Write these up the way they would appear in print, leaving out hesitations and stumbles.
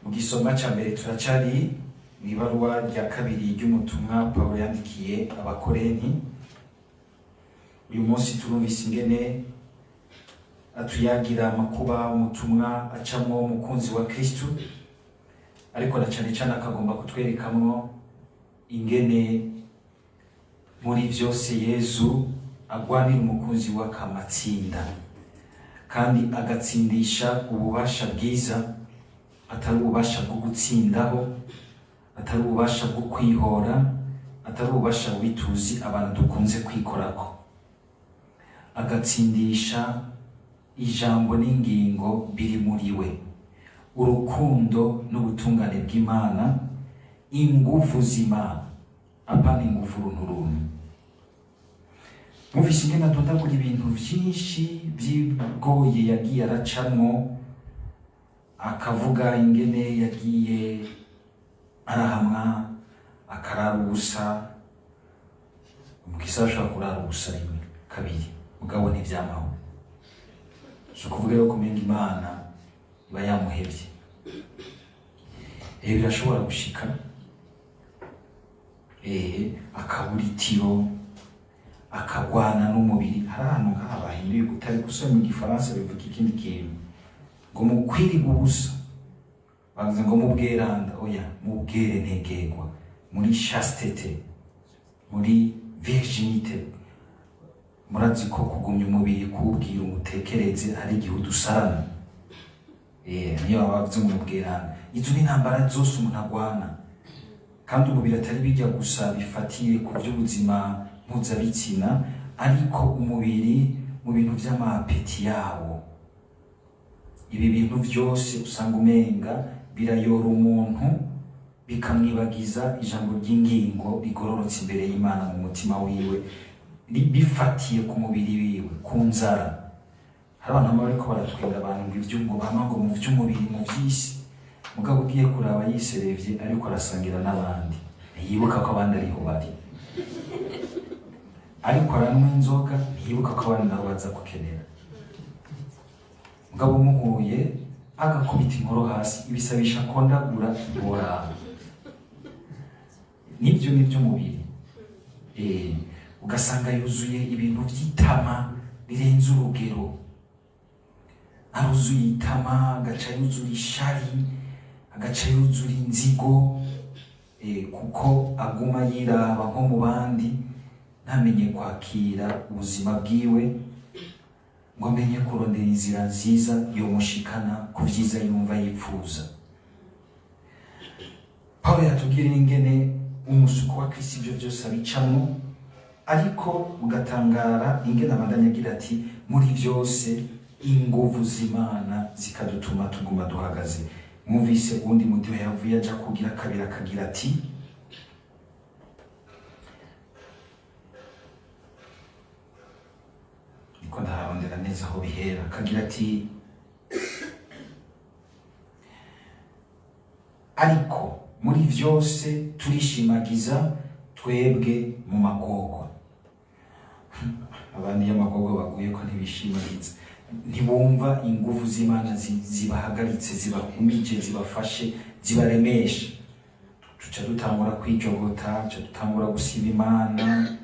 Mu gisomwa ca mbere turacari mw'ibaruwa rya kabiri ry'umutumwa Pawulo yandikiye Abakorenti. Uyu munsi turumvise ingene atuyagira amakuba umutumwa acamwo umukunzi wa Kristu, ariko na cane cane akagomba kutwerekamwo ingene muri vyose Yezu agwanira umukunzi we akamatsinda, kandi agatsindisha ububasha bwiza, atari ububasha bwo gutsindaho, atari ububasha bwo kwihora, atari ububasha bubi tuzi abantu dukunze kwikorako. Agatsindisha ijambo n'ingingo biri muri we, urukundo n'ubutungane bw'Imana, inguvu z'Imana, apana inguvu runturuntu. Mwumvise ingene adondagura ibintu vyinshi vy'ibigoye yagiye aracamwo, akavuga ingene yagiye arahamwa, akarara ubusa. Umukristo ashobora kurara ubusa rimwe kabiri, mugabo ntivyamaho. Si ukuvuga yuko umenga Imana iba yamuhevye. Birashobora gushika, akabura itiro, akagwana n'umubiri. Hari ahantu nk'aha bahinduye kutari gusoma mu gifaransa bivuga ikindi kintu, ngo mu kwiriga ubusa, bavuze ngo mu bweranda, oya, mu bwere ntegerwa, muri chasteté, muri virginité. Murazi ko kugumya umubiri kuwubwira umutekereze hari igihe udusarana. Niyo baba bavuze ngo mu bweranda. Izo ni intambara zose umuntu agwana, kandi umubiri atari bijya gusa bifatiye ku by'ubuzima mpuzabitsina, ariko umubiri mu bintu vy'amapeti yawo. Ibi bintu vyose usanga umenga birayora umuntu, bikamwibagiza ijambo ry'ingingo rigororotse imbere y'Imana mu mutima wiwe, bifatiye ku mubiri wiwe, ku nzara. Hari abantu baba bariko baratwenga abantu ngo ivyo ngo bama ngo mu vy'umubiri, mu vy'isi, mugabo ugiye kuraba yiserevye ariko arasangira n'abandi, ntiyibuka ko abandi ariho bari. Ariko aranywa inzoga, ntiyibuka ko abandi nabo baza gukenera. Mugabo muhuye agakubita inkoro hasi, ibisabisha kondagura, ntiworaba. Nibyo ni by'umubiri. Ugasanga yuzuye ibintu vy'itama rirenze urugero, aruzuye itama, agaca yuzura ishari, agaca yuzura inzigo, kuko aguma yiraba nko mu bandi, ntamenye kwakira ubuzima bwiwe, ngo amenye kurondera inzira nziza yomushikana ku vyiza yumva yipfuza. Pawulo yatubwira ingene umusuko wa Kristo ivyo vyose abicamwo, ariko ugatangara ingene abandanya agira ati muri vyose inguvu z'Imana zikadutuma tuguma duhagaze. Mwumvise uwundi mudiho yavuye aja kugira kabiri, akagira ati niko ndaharondera neza aho bihera, akagira ati ariko muri vyose turishimagiza twebwe mu magorwa. Abandi iyo amagorwa baguye ko ntibishimagiza, ntibumva inguvu z'Imana zibahagaritse, zibahumije, zibafashe, zibaremesha. Tuca dutangura kwijogota, tuca dutangura gusiba Imana,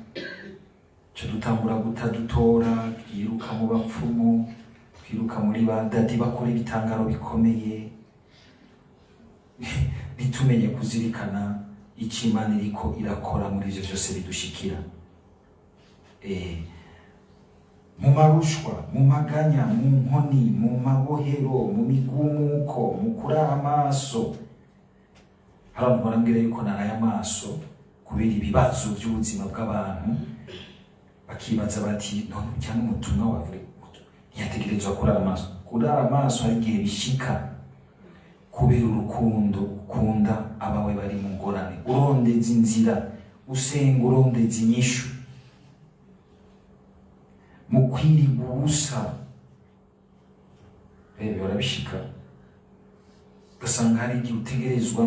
tuca dutangura gutadutora, twiruka mu bapfumu, twiruka muri ba dadi bakora ibitangaro bikomeye, ntitumenye kuzirikana icyo Imana iriko irakora muri ivyo vyose bidushikira. Mu marushwa, mu maganya, mu nkoni, mu mabohero, mu migumuko, mu kurara amaso. Hari abantu barambwira yuko naraye amaso kubera ibibazo by'ubuzima bw'abantu, bakibaza bati none urya n'umutumwa wawe ntiyategerezwa kurara amaso. Kurara amaso hari igihe bishika kubera urukundo ukunda abawe bari mu ngorane, urondeza inzira, usenga urondeza inyishu. Mu kwiriga ubusa bihora bishika, ugasanga hari igihe utegerezwa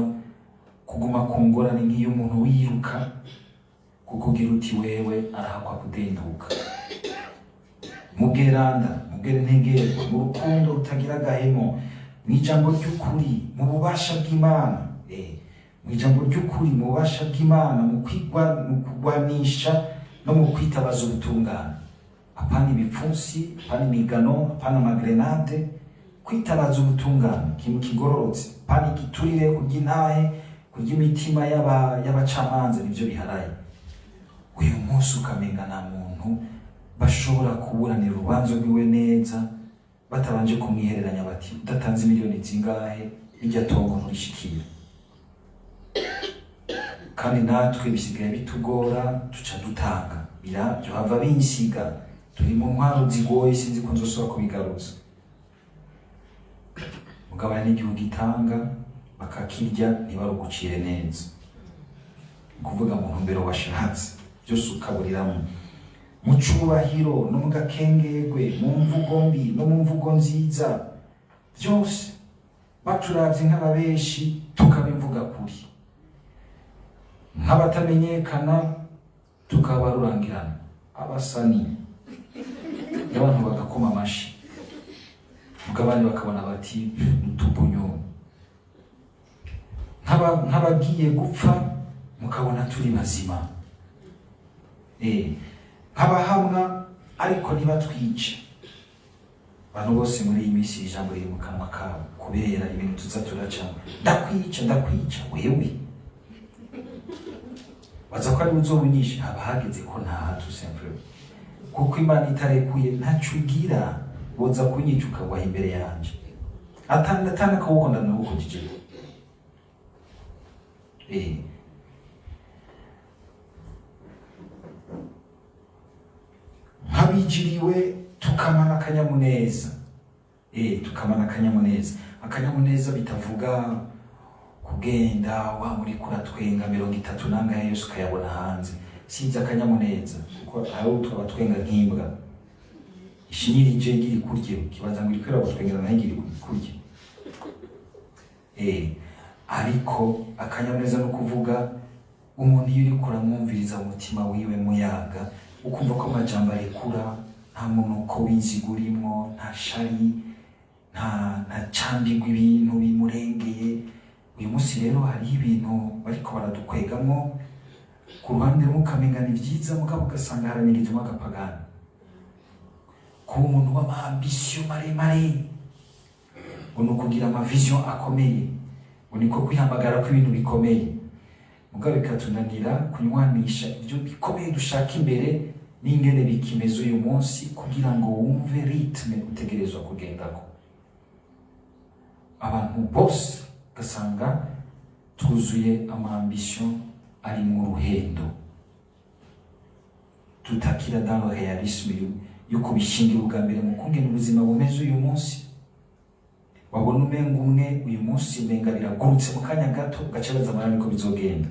kuguma ku ngorane nk'iyo umuntu wiruka, kuko ugira uti wewe arahakwa kudenduka. Mu bweranda, mu bwerentegerwa, mu rukundo rutagira agahemo, Mu ijambo ry'ukuri, mu bubasha bw'Imana, mu ijambo ry'ukuri, mu bubasha bw'Imana, mu kugwanisha no mu kwitabaza ubutungane. Apana ibipfunsi, apana imigano, apana amagrenade, kwitabaza ubutungane, ikintu kigororotse, apana igiturire, kurya intahe, kurya imitima y'abacamanza, nivyo biharaye uyu munsi. Ukamenga nta muntu bashobora kuburanira urubanza rwiwe neza batabanje kumwihereranya bati: "Udatanze miliyoni zingahe, irya tongo nturishikira." Kandi natwe bisigaye bitugora, tuca dutanga bira byohava binsiga. Turi mu ntwaro zigoye, sinzi ko nzosubira kubigaruza. Mugabo hari n'igihugu gitanga bakakirya, ntibarugucire neza. Ni kuvuga mu ntumbero washatse, byose ukaburiramo. Mu cubahiro no mu gakengerwe, mu mvugo mbi no mu mvugo nziza, byose. Baturavye nk'ababeshi, tukabivuga kuri, nk'abatamenyekana, tukaba rurangirana, abasani n'abantu bagakoma amashi, mugabo abandi bakabona bati: "Utubunyo." Nk'abagiye gupfa, mukabona turi bazima. Nk'abahamwa ariko ntibatwice. Abantu bose muri iyi minsi ijambo riri mu kanwa kabo kubera ibintu tuza turacamo: "Ndakwica, ndakwica." Wewe baza ko ari uzobunyishe, haba hageze ko ntaha, tout simplement, kuko Imana itarekuye ntaco ugira. Woza kunyica ukagwa imbere yanje, atana akaboko ndanawukujijeko. Nk'abijiriwe, tukamana akanyamuneza. Tukamana akanyamuneza. Akanyamuneza bitavuga kugenda wa muri kuratwenga 30 nangahe yose ukayabona hanze. Sinzi akanyamuneza, kuko hari utwaba twenga nk'imbwa ishinyirije igira ikurye, kibaza ngo iriko iragutwengera nayo igira ikurye. Ariko akanyamuneza no kuvuga umuntu iyo uriko uramwumviriza mu mutima wiwe, muyaga, ukumva ko amajambo arekura nta munuko w'inzigo urimwo, nta shari, nta cambigwa ibintu bimurengeye. Uyu munsi rero hariho ibintu bariko baradukwegamwo ku ruhande rumwe, ukamenga ni vyiza, mugabo ugasanga haranyegejemo agapagani. Kuba umuntu w'ama ambitions maremare ngo ni ukugira ama vision akomeye, ngo niko kwihamagara ko ibintu bikomeye, mugabo bikatunanira kunywanisha ibyo bikomeye dushaka imbere n'ingene bikimeze uyu munsi, kugira ngo wumve rythme utegerezwa kugendako. Abantu bose ugasanga twuzuye ama ambitions ari mu ruhendo, tutakira dans le réalisme yo kubishingira ubwa mbere mu kungena ubuzima bumeze uyu munsi. Wabona umenga umwe uyu munsi umenga biragurutse mu kanya gato, ugaca baza amara niko bizogenda.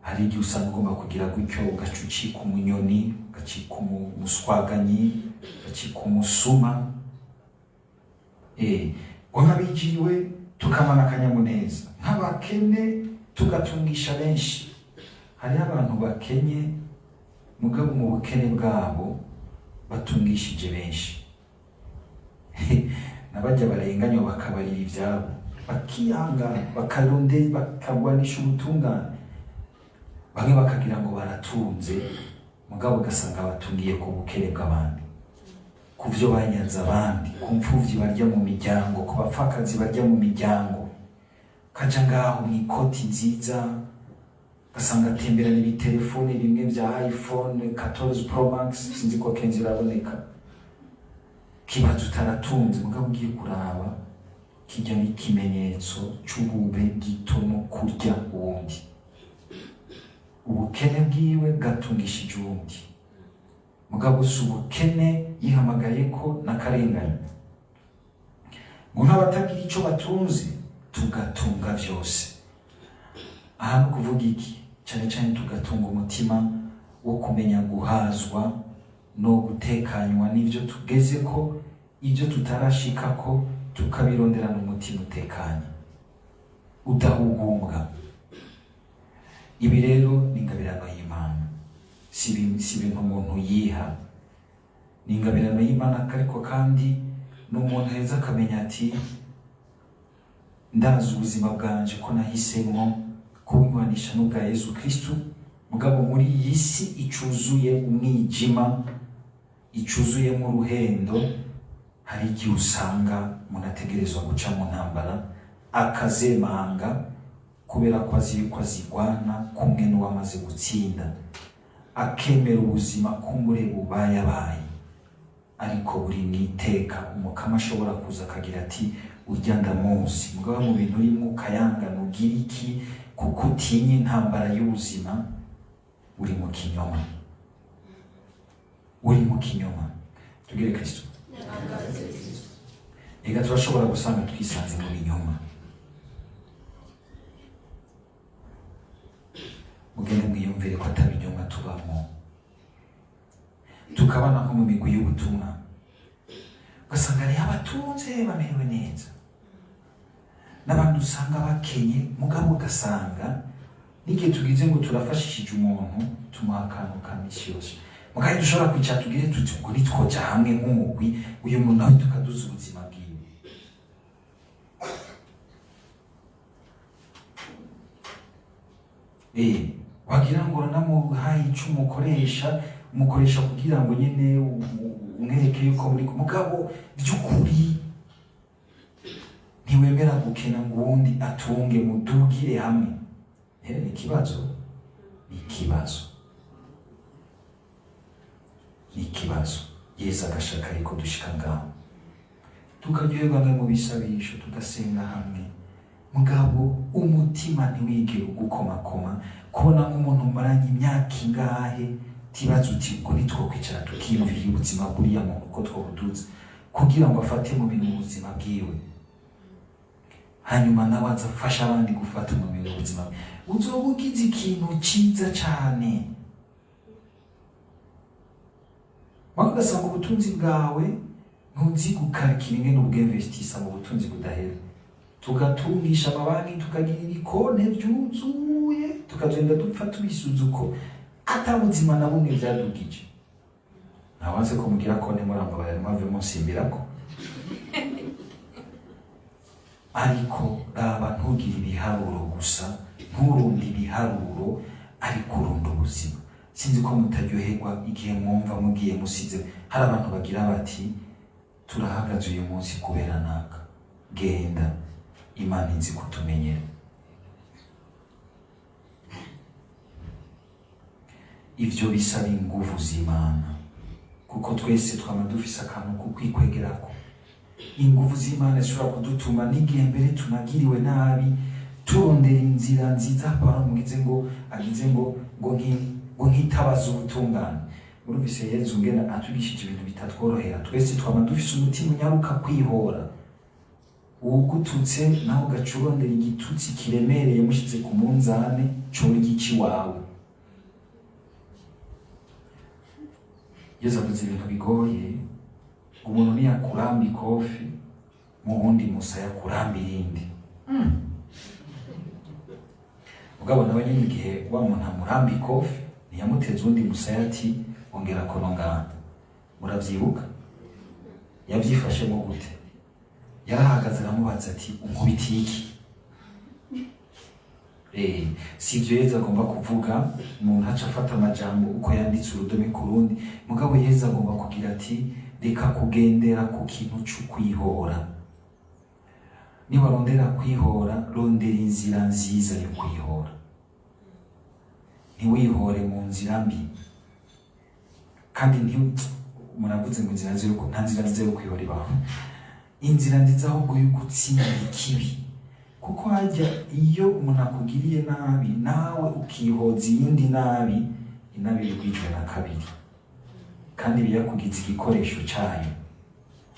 Hari igihe usanga ugomba kugira gutyo, ugaca ucika umunyoni, ugacika umuswaganyi, ugacika umusuma. Ngo nk'abigiriwe tukamana akanyamuneza, nk'abakene tugatungisha benshi. Hariho abantu bakenye, mugabo mu bukene bwabo batungishije benshi, n'abajya barenganywa bakabarira ibyabo, bakihangana, bakaronde, bakagwanisha ubutungane. Bamwe bakagira ngo baratunze, mugabo ugasanga batungiye ku bukene bw'abandi, ku byo banyanze abandi, ku mfuvyi barya mu miryango, ku bapfakazi barya mu miryango. Kaja ngaho mu ikoti nziza, ugasanga atemberana ibitelefone bimwe bya iPhone 14 Pro Max, sinzi ko kenzi iraboneka, kibaza utaratunze. Mugabo ugiye kuraba, kijya n'ikimenyetso c'ubube gito no kurya uwundi. Ubukene bwiwe bwatungishije uwundi, mugabo si ubukene yihamagaye ko n'akarengane. Ngo nk'abatagira ico batunze, tugatunga vyose. Aha no kuvuga iki? Cane cane tugatunga umutima wo kumenya guhazwa no gutekanywa n'ivyo tugeze ko, ibyo tutarashikako tukabironderana umutima utekanye, udahugumbwa. Ibi rero ni ingabirano y'Imana, si ibintu umuntu yiha, ni ingabirano y'Imana. Ariko kandi Ni umuntu heza akamenya ati ndazi ubuzima bwanje ko nahisemwo kubunywanisha n'ubwa Yezu Kristu, mugabo muri iyi si icuzuye umwijima, icuzuyemo uruhendo, hari igihe usanga umuntu ategerezwa guca mu ntambara akazemanga, kubera ko azi yuko azigwana kumwe n'uwamaze gutsinda, akemera ubuzima kumbure bubayabaye, ariko buri mwiteka umukama ashobora kuza akagira ati urya ndamuzi. Mugabo mu bintu urimo ukayangana ugira iki kuko utinya intambara y'ubuzima, uri mu kinyoma, uri mu kinyoma. Tugire Kristo. Ega turashobora gusanga twisanze mu binyoma. Mugende mwiyumvire ko atabinyoma tubamo, tukabana nko mu migwi y'ubutumwa, ugasanga hariho abatunze bamerewe neza n'abandi usanga bakenye, mugabo ugasanga n'igihe tugize ngo turafashishije umuntu tumuha akantu ka misi yose, mugabo dushobora kwicara tugire tuti ngo nitwoja hamwe nk'umugwi uyu muntu nawe tukaduza ubuzima bwiwe. Wagira ngo uranamuhaye ico umukoresha, umukoresha kugira ngo nyene umwereke yuko muri mugabo by'ukuri ntiwemera gukena ngo uwundi atunge, mudugire hamwe. Ni ikibazo, ni ikibazo, ni ikibazo. Yesu agashaka yuko dushika ngaho tukaryoherwa hamwe mu bisabisho, tugasenga hamwe, mugabo umutima ntiwigere ugukomakoma kubona nk'umuntu umaranye imyaka ingahe, tibaza uti ubwo nitwokwicara tukiyumvira ubuzima bw'uriya muntu uko twobuduza kugira ngo afate mu bintu ubuzima bwiwe, hanyuma nawe aza afasha abandi gufata mu bintu ubuzima bwe. Uzoba ugize ikintu ciza cane, waba ugasanga ubutunzi bwawe ntuzi gukarikira ingene ubwinvestisa mu butunzi budahera, tugatungisha amabanki, tukagira ibikonte byuzuye, tukagenda dupfa tubisuza uko ata buzima na bumwe byadugije. Ntawanze ko mugira konte murambabarira mpave munsimbirako, ariko raba ntugire ibiharuro gusa, nturunde ibiharuro, ariko urunda ubuzima. Sinzi ko mutaryoherwa igihe mwumva mugiye musize hari abantu bagira bati turahagaze uyu munsi kubera naka, genda Imana inzi kutumenyera. Ivyo bisaba inguvu z'Imana, kuko twese twama dufise akantu ko kwikwegerako. Inguvu z'Imana zishobora kudutuma n'igihe mbere tunagiriwe nabi turondera inzira nziza. Pawulo mugize ngo agize ngo ngo nkitabaza ubutungane. Urumvise Yezu ngena atwigishije ibintu bitatworohera. Twese twama dufise umutima unyaruka kwihora, uwugututse nawe ugaca urondera igitutsi kiremereye mushize ku munzane cora igici wawe. Yezu avuze ibintu bigoye, umuntu niyakuramba ikofi mu wundi musaya kuramba irindi. Mugabo nawe nyine igihe wa muntu amuramba ikofi ntiyamuteze uwundi musaya ati ongera kono ngaha. Muravyibuka yavyifashemo gute? Yarahagaze aramubaza ati unkubitiye iki? Si ivyo Yezu agomba kuvuga, umuntu aca afata amajambo uko yanditse urudome ku rundi. Mugabo Yezu agomba kugira ati reka kugendera ku kintu c'ukwihora. Niba rondera kwihora, rondera inzira nziza yo kwihora, ntiwihore mu nzira mbi. Kandi umuntu avuze ngo inzira nziza yo nta nzira nziza yo kwihora ibaho. Inzira nziza ahubwo yo gutsinda ikibi, kuko hajya iyo umuntu akugiriye nabi nawe ukihoza iyindi nabi, inabi igwijwe na kabiri, kandi biyakugize igikoresho cayo.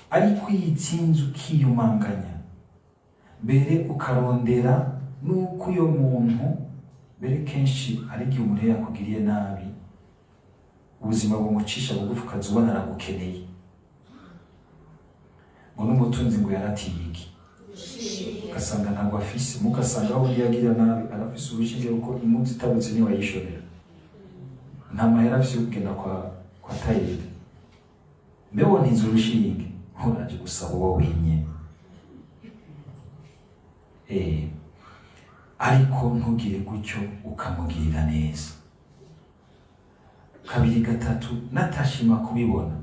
Ariko iyo itsinze ukiyumanganya mbere ukarondera nuko uyo muntu mbere, kenshi hari igihe umuntu yakugiriye nabi ubuzima bumucisha bugufi, ukaza ubona aragukeneye, ngo n'umutunzi ngo yaratiye iki, ugasanga ntabwo afise, mugasanga aho undi yagira nabi arafise urushinge, kuko impunzi itabutse ntiwayishorera, nta mahera afise yo kugenda kwa tayeri. Mbe wontiza urushinge Uraje gusaba uwo wimye. Ariko ntugire gutyo, ukamugirira neza kabiri, gatatu, natashima kubibona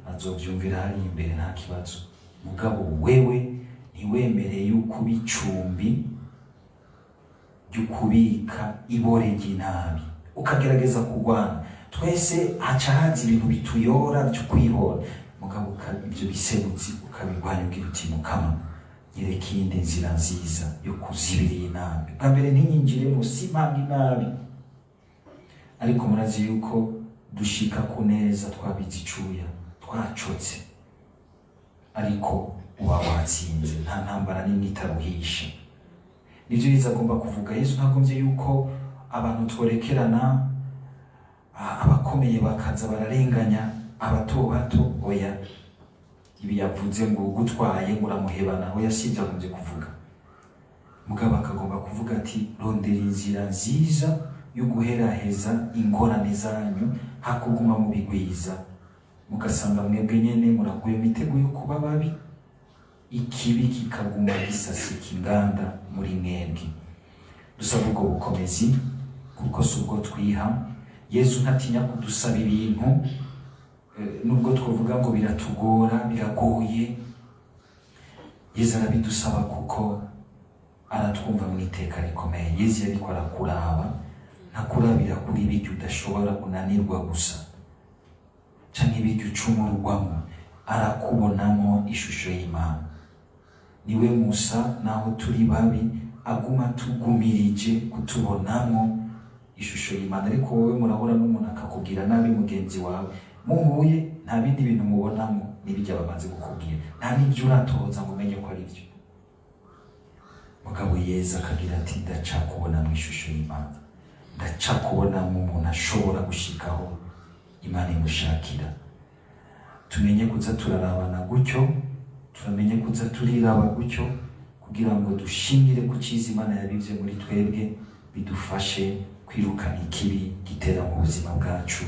azovyumvira hari imbere, nta kibazo. Mugabo wewe ntiwemereye yuko uba icumbi ryo kubika ibore ry'inabi, ukagerageza kurwana. Twese haca haza ibintu bituyora byo kwihora, mugabo ibyo biserutsi ukabirwanya, ugira uti: "Mukama, nyereka iyindi nzira nziza yo kuzibira iyi nabi. Bwa mbere ntinyinjiremo, simpanga inabi." Ariko murazi yuko dushika ku neza twabize icuya, twacotse, ariko uba watsinze. Nta ntambara n'imwe itaruhisha. Nibyo Yesu agomba kuvuga. Yesu ntagombye yuko abantu tworekerana, abakomeye bakaza bararenganya abato bato. Oya, ibi yavuze ngo gutwaye ngo uramuhebana, oya, si ibyo agombye kuvuga. Mugabo akagomba kuvuga ati: "Rondera inzira nziza yo guheraheza ingorane zanyu, hakuguma mu bigwiza, mugasanga mwebwe nyene muraguye imitego yo kuba babi, ikibi kikaguma gisasika inganda muri mwebwe." Dusaba ubwo bukomezi, kuko si ubwo twiha. Yesu ntatinya kudusaba ibintu, nubwo twavuga ngo biratugora, biragoye. Yesu arabidusaba kuko aratwumva mu iteka rikomeye. Yesu yariko arakuraba, ntakurabira kuri ibiryo udashobora kunanirwa gusa canke ibiryo ucumurwamo. Arakubonamo ishusho y'Imana. Niwe Musa, naho turi babi, aguma tugumirije kutubonamo ishusho y'Imana. Ariko wowe murahura n'umuntu akakubwira nabi, mugenzi wawe muhuye, nta bindi bintu mubonamo n'ibijya bamaze kukubwira, nta n'ibyo uratoza ngo umenye ko ari byo. Mugabo Yezu akagira ati: "Ndacakubona mu ishusho y'Imana, ndacakubonamo umuntu ashobora gushikaho Imana imushakira." Tumenye kuza turarabana gutyo, turamenye kuza turiraba gutyo, kugira ngo dushingire ku cyiza Imana yabivye muri twebwe, bidufashe kwirukana ikibi gitera mu buzima bwacu.